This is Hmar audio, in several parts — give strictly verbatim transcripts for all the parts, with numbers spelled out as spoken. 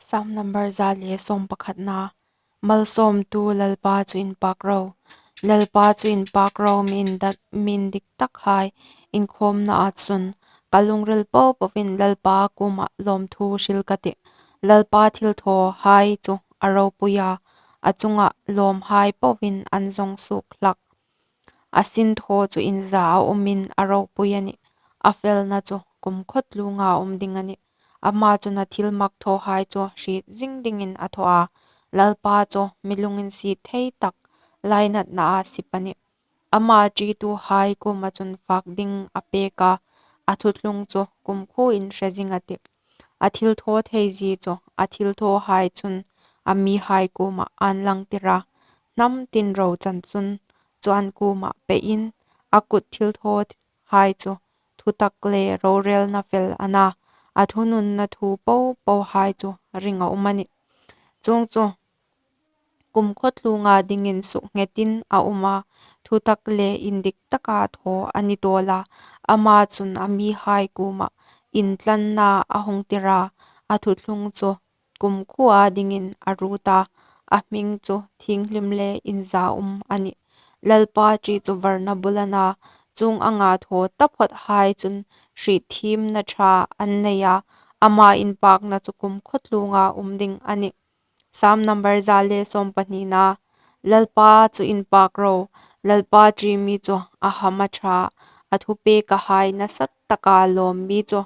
Sam number za le sawm pakhatna. Malsawmtu Lalpa chu inpak ro. Lalpa chu inpak ro, mi indik, mi indik takhai inkhawmna ah chun. Ka lungril popoin Lalpa kuoma lawmthu hril ka tih. Lalpa thilthawhai chu a ropui a, a chunga lawmhai poin an zawng suok hlak. A sinthaw chu inza a umin a ropui a nih. A felna chu kumkhawtluonga um ding a nih. Ama chun a thilmak thawhai chu hriet zing dingin a thaw a. Lalpa chu mi lunginsiet thei tak, lainatnaa sip a nih. Ama ṭituhai kuoma chun fak ding a pek a, a thuthlung chu kumkhuoin hre zing a tih. A thilthawtheizie chu a thilthawhai chun a mihai kuoma a'n langtir a. Hnam tin ro chan chun chu an kuoma pein, a kut thilthawhai chu thutak le rorelna fel a na, a thununna thu popohai chu ring a um a nih. Chuong chu kumkhawtluonga dingin suknghetin a um a, thutak le indik taka thaw a ni tawl a. Ama chun a mihai kuoma intlanna a hung tir a, a thuthlung chu kumkhuoa dingin a ruot a, a hming chu thienghlim le inzaum a nih. Lalpa ṭi chu varna bul a na, chuong anga thaw taphawthai chun hrietthiemna ṭha an nei a, ama inpakna chu kumkhawtluonga um ding a nih. Sam number za le sawm pahnina. Lalpa chu inpak ro. Lalpa ṭi mi chu a hamṭha. A thupekahai nasat taka lawm mi chu,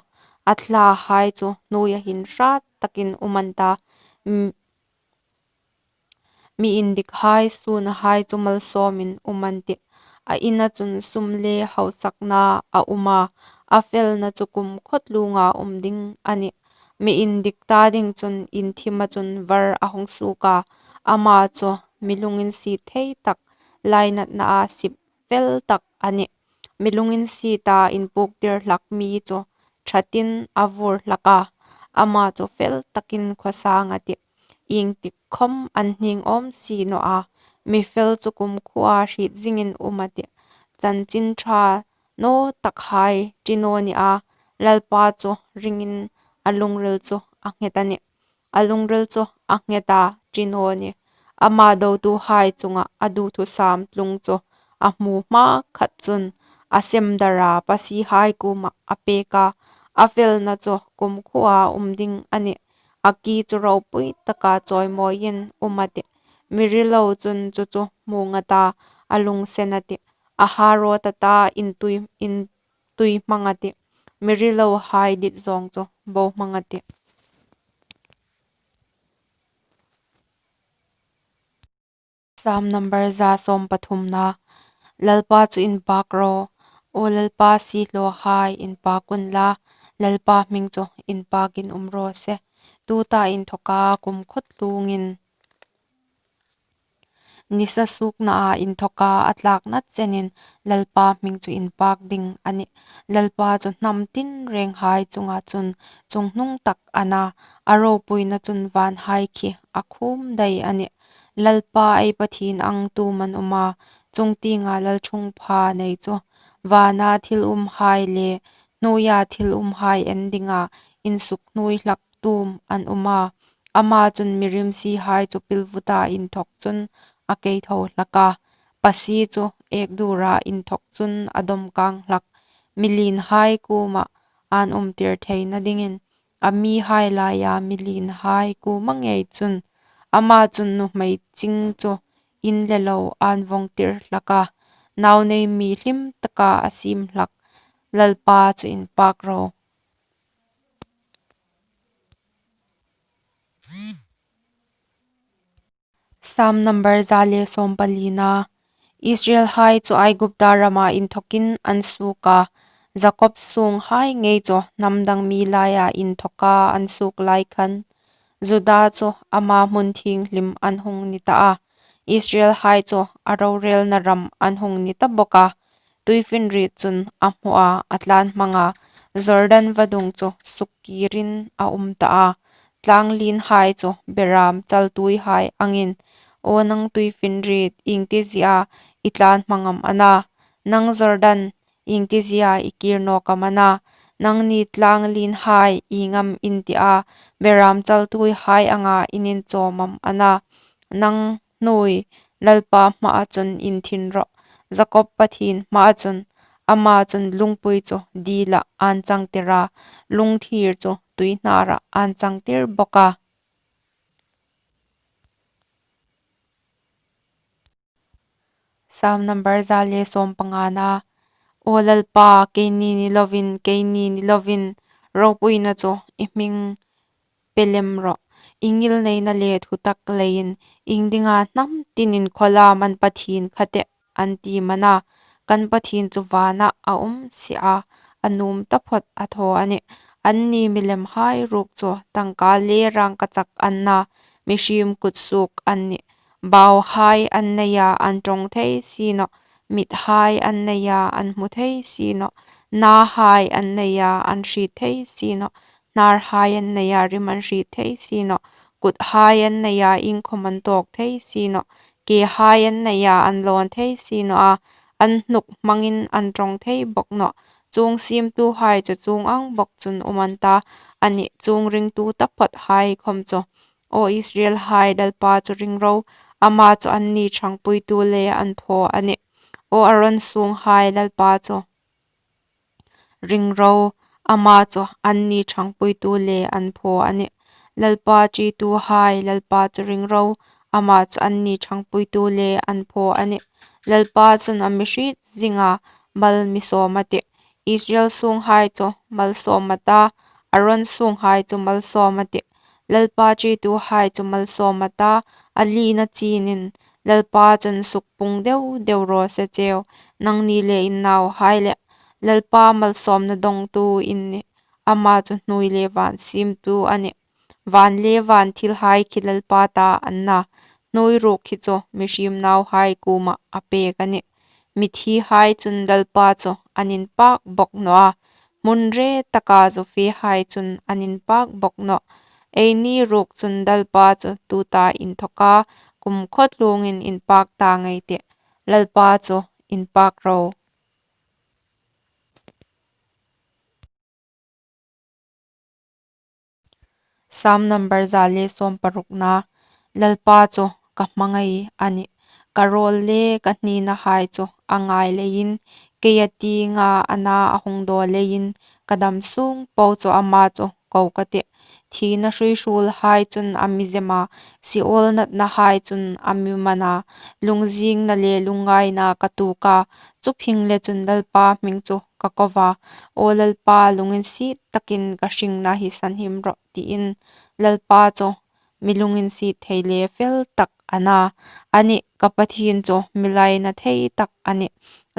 a thlahai chu hnuoia hin hrat takin um an ta. M-, mi indikhai sunhai chu malsawmin um an tih. A ina chun sum le hausakna a um a, a felna chu kumkhawtluonga um ding a nih. Mi indik ta ding chun inthima chun var a hung suok a, ama chu mi lunginsiet thei tak, lainatnaa sip fel tak a nih. Mi lunginsieta inpuoktir hlak mi chu ṭhatin a vur hlak a, ama chu fel takin khawsang a tih. Iengtik khom an hning awm si naw a, mi fel chu kumkhuoa hriet zingin um a tih. Chanchin ṭha naw takhai ṭi naw ni a, Lalpa chu ringin a lungril chu a nghet a nih. A lungril chu a nghet a, ṭi naw ni. Ama dotuhai chunga a duthusam tlung chu a hmu hmakhat chun, a semdara pasihai kuoma a pek a, a felna chu kumkhuoa um ding a nih. A ki chu ropui taka chawimawiin um a tih. Mi rilo chun chu chu hmu nghat a, a lungsen a tih. A ha rawt a ta, intui, intui hmang a tih. Mi rilohai dit zawng chu bo hmang a tih. Sam number za sawm pathumna. Lalpa chu inpak ro. O Lalpa siehlawhai, inpak unla, Lalpa hming chu inpakin um raw se. Tuta inthoka kumkhawtluongin nisa suoknaa inthoka a tlakna chenin Lalpa hming chu inpak ding a nih. Lalpa chu hnam tinrenghai chunga chun chunghnung tak a na, a ropuina chun vanhai khi a khum dai a nih. Lalpa ei Pathien ang tum an um a, chungtienga lalṭhungpha nei chu. Vana thil umhai le hnuoia thil umhai en dinga insuknuoi hlak tum an um a. Ama chun mi rimsihai chu pilvuta inthok chun a keitho hlak a. Pasie chu ekdura inthok chun a dawm kang hlak. Mi lienhai kuoma a'n umtir theina dingin, a mihai laia mi lienhai kuoma ngei chun. Ama chun nuhmei ching chu in le lo a'n vawngtir hlak a. Nau nei mi hlim taka a siem hlak. Lalpa chu inpak ro. Sam number za le sawm palina. Israelhai chu Aigupta rama inthokin an suok a, Jakob sunghai ngei chu hnam dang mi laia inthoka an suok lai khan, Juda chu ama hmun thienghlim an hung ni ta a, Israelhai chu a rorelna ram an hung ni ta bawk a. Tuifinriet chun a hmu a, a tlan hmang a, Jordan vadung chu sukkirin a um ta a. Tlang lienhai chu beram chaltuihai angin, O nang tuifinriet, iengtizia i tlan hmang am a na? Nang Jordan, iengtizia i kir nawk am a na? Nangni tlâng lienhai, ieng am in ti a, berâmchal tuihai anga in inchawm am a na? Nang hnuoi Lalpa hmaa chun inthin rawh, Jakob Pathien hmaa chun. Ama chun lungpui chu dila ân changtir a, lungthir chu tuihnâra ân changtir bawk a. Sam number za le sawm pangana. Aw Lalpa, keini ni lovin, keini ni lovin, ropuina chu i hming pe lem rawh. I ngilneina le thutak leiin, ieng dinga hnam tinin khawla man Pathien kha teh an ti am a na? Kan Pathien chu vana a um si a, a nuom taphawt a thaw a nih. Anni milimhai ruok chu tangka le rângkachak an na, mihriem kutsuok an nih. Bauhai an nei a, an ṭawng thei si nawh. Mithai an nei a, an hmu thei si nawh. Nahai an nei a, an hriet thei si nawh. Hnarhai an nei a, rim an hriet thei si nawh. Kuthai an nei a, iengkhawm an tawk thei si nawh. Kehai an nei a, an lawn thei si nawh a, an hnuk hmangin an ṭawng thei bawk nawh. Chuong siemtuhai chu chuong ang bawk chun um an ta, a nih, chuong ringtu taphawthai khawm chu. Aw Israelhai Lalpa chu ring ro, ama chu anni ṭhangpuitu le an phaw a nih. Aw Aron sunghai Lalpa chu ring ro, ama chu anni ṭhangpuitu le an phaw a nih. Lalpa ṭituhai Lalpa chu ring ro, ama chu anni ṭhangpuitu le an phaw a nih. Lalpa chun a mi hriet zinga, mal mi sawm a tih. Israel sunghai chu malsawm a ta, Aron sunghai chu malsawm a tih. Lalpa ṭituhai chu malsawm a ta, a lina chinin. Lalpa chun sukpung deu deu raw se cheu, nangni le in nauhai le. Lalpa malsawmna dawngtu in nih, ama chu hnuoi le vân siemtu a nih. Vân le vân thilhai khi Lalpa ta an na, hnuoi ruok khi chu mihriem nauhai kuomah a pêk a nih. Mithihai chun Lalpa chu an inpak bawk nawh a, hmun re taka zu fehai chun an inpak bawk nawh. Eini ruok chun Lalpa chu tuta inthawka kumkhawtluongin inpak ta ngei tih. Lalpa chu inpak ro. Sam number za le sawm parukna. Lalpa chu ka hmangai a nih. Ka rawl le ka hninahai chu a ngai leiin, keia tienga a na a hung daw leiin, ka dam sung po chu ama chu ko ka tih. Thina hrui hrulhai chun a mi zem a, Seol natnahai chun a mi man a, lungzingna le lungngaina ka tuok a, chu phingle chun Lalpa hming chu ka ko a. Aw Lalpa, lunginsiet takin ka hringna hi sanhim rawh, tiin. Lalpa chu mi lunginsiet thei le fel tak a na, a nih, ka Pathien chu mi laina thei tak a nih.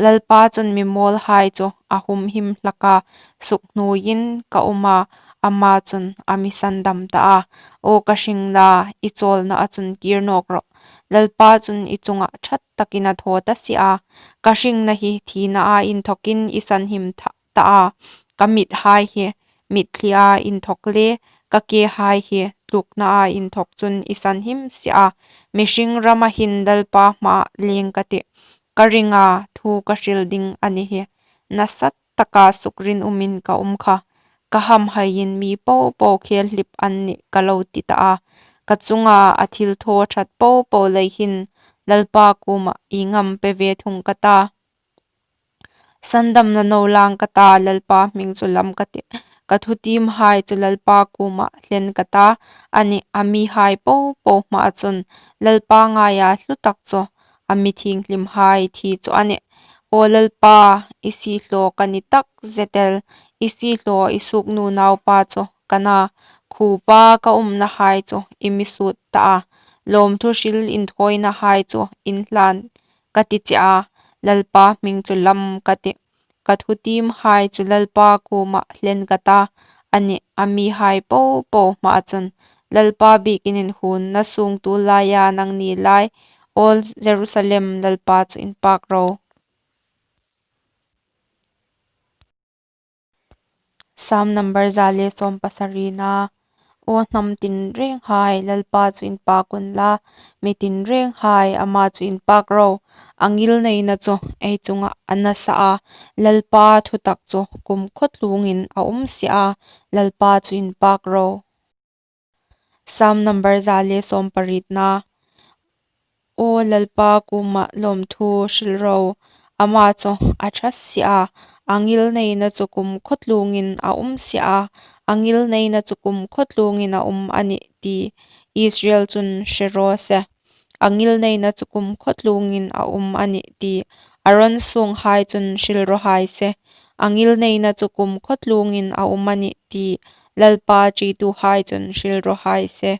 Lalpa chun mi mawlhai chu a humhim hlak a, sukhnuoiin ka um a, ama chun a mi sandam ta a. Aw ka hringna, i chawlnaa chun kir nawk rawh. Lalpa chun i chunga ṭhat takin a thaw ta si a. Ka hringna hi thinaa inthawkin i sanhim tha ta a, ka mithai hi mitthlia inthawk le ka kehai hi tluknaa inthawk chun i sanhim si a. Mihring rama hin Lalpa hmaa leng ka tih. Ka ring a, thu ka hril ding a ni hi. Nasa taka sukrinumin ka um kha. Ka hamhaiin mi popo khel hlip an nih ka lo ti ta a. Ka chunga a thilthaw ṭhat popo lei hin Lalpa kuomah ieng am pe ve thung ka ta. Sandamna no lang ka ta, Lalpa hming chu lam ka tih. Ka thutiemhai chu Lalpa kuomah hlen ka ta, a nih, a mihai popo hmaa chun. Lalpa ngaia hlu tak chu a mi thienghlimhai thi chu a nih. Aw Lalpa, i siehlaw ka ni tak zet el, i siehlaw i suknu naupa chu ka na, khuopa ka umnahai chu i mi suot ta a, lawmthu hril inthawinahai chu in hlan ka ti che a, Lalpa hming chu lam ka tih. Ka thutiemhai chu Lalpa kuomah hlen ka ta, a nih, a mihai popo hmaa chun. Lalpa biekin inhuonna sungtu laia nangni lai, aw Jerusalem, Lalpa chu inpak ro. Sam number za le sawm pasarina. Aw hnam tinrenghai, Lalpa chu inpak unla, mi tinrenghai, ama chu inpak ro. A ngilneina chu ei chungah a nasa a, Lalpa thutak chu kumkhuo tlungin a um si a, Lalpa chu inpak ro. Sam number za le sawm paritna. Aw Lalpa kuoma lawmthu hril ro, ama chu a ṭha si a, a ngilneina chu kumkhuo tlungin a um si a, a ngilneina chu kumkhuo tlungin a um a nih ti Israel chun hre raw se. A ngilneina chu kumkhuo tlungin a um a nih ti Aron sunghai chun hril raw hai se. A ngilneina chu kumkhuo tlungin a um a nih ti Lalpa ṭituhai chun hril raw hai se.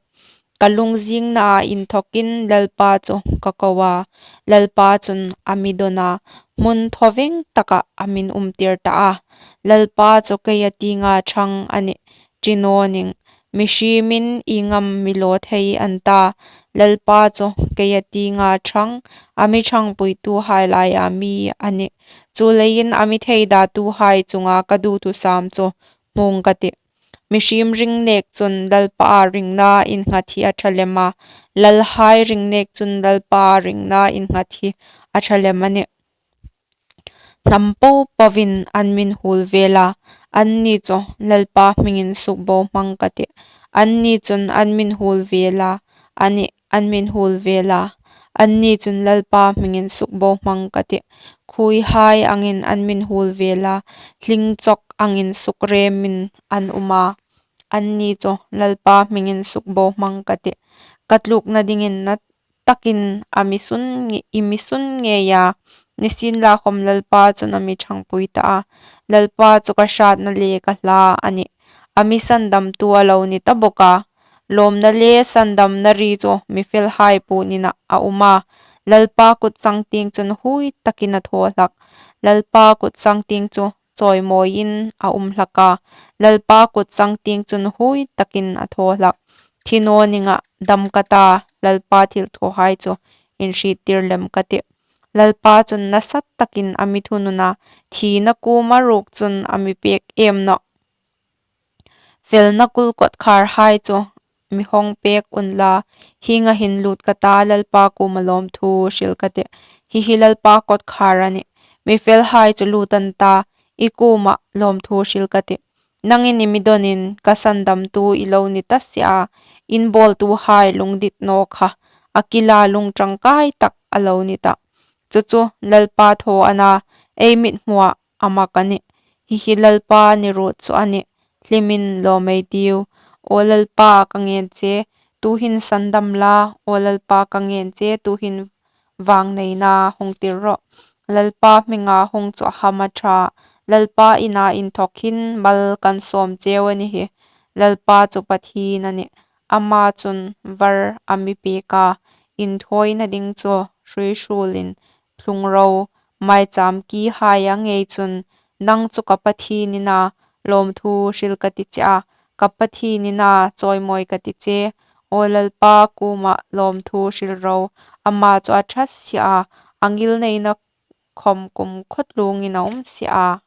Ka lungzingnaa inthawkin Lalpa chu ka ko a, Lalpa chun a mi dawn a, hmun thawveng takah a min umtir ta a. Lalpa chu keia tienga ṭhang a nih, ṭi naw ning. Mihriemin ieng am mi law thei an ta? Lalpa chu keia tienga ṭhang, a mi ṭhangpuituhai laia mi a nih. Chuleiin a mi theidatuhai chunga ka duthusam chu hmung ka tih. Mihriem ring nek chun Lalpaa ringna innghat hi a ṭha lem a, lalhai ring nek chun Lalpaa ringna innghat hi a ṭha lem a nih. Hnam popoin an min huol vel a, anni chu Lalpa hmingin sukbohmang ka tih. Anni chun an min huol vel a, a nih, an min huol vel a, anni chun Lalpa hmingin sukbohmang ka tih. Khuoihai angin an min huol vel a, hling chawk angin sukremin an um a, anni chu Lalpa hmingin sukbohmang ka tih. Ka tlukna dingin na takin a mi sun nge-, i mi sun ngei a, nisienlakhawm Lalpa chun a mi ṭhangpui ta a. Lalpa chu ka hratna le ka hla a nih, a mi sandamtu a lo ni ta bawk a. Lawmna le sandamna ri chu mi felhai puon inah a um a, Lalpa kut changtieng chun hui takin a thaw hlak. Lalpa kut changtieng chu chawimawiin a um hlak a, Lalpa kut changtieng chun hui takin a thaw hlak. Thi naw ning a, dam ka ta, Lalpa thilthawhai chu inhriettir lem ka tih. Lalpa chun nasa takin a mi thunun a, thina kuoma ruok chun a mi pek em nawh. Felna kul kawtkhar hai chu mi hawng pek unla, hienga hin lut ka ta, Lalpa kuoma lawmthu hril ka tih. Hi hi Lalpa kawtkhar a nih, mi felhai chu lut an ta, i kuoma lawmthu hril ka tih. Nangin i mi dawnin ka sandamtu i lo ni ta si a, in bawltuhai lungdit naw kha, a kila lung ṭangkai tak a lo ni ta. Chu chu Lalpa thaw a na, ei mithmuah a mak a nih. Hi hi Lalpa ni ruot chu a nih, hlimin lawm ei tiu. Aw Lalpa ka ngen che, tuhin sandam la, aw Lalpa ka ngen che, tuhin vangneina hung tir rawh. Lalpa hminga hung chu a ham a ṭha, Lalpa ina inthawk hin mal kan sawm cheu a ni hi. Lalpa chu Pathien a nih, ama chun var a mi pek a, inthawina ding chu hrui hrulin thlung ro. Maicham kihai a ngei chun, nang chu ka Pathien ina lawmthu hril ka ti che a, ka Pathien ina chawimawi ka ti che. Aw Lalpa kuoma lawmthu hril ro, ama chu a ṭha si a, a ngilneina khawm kumkhuo tlungin a um si a.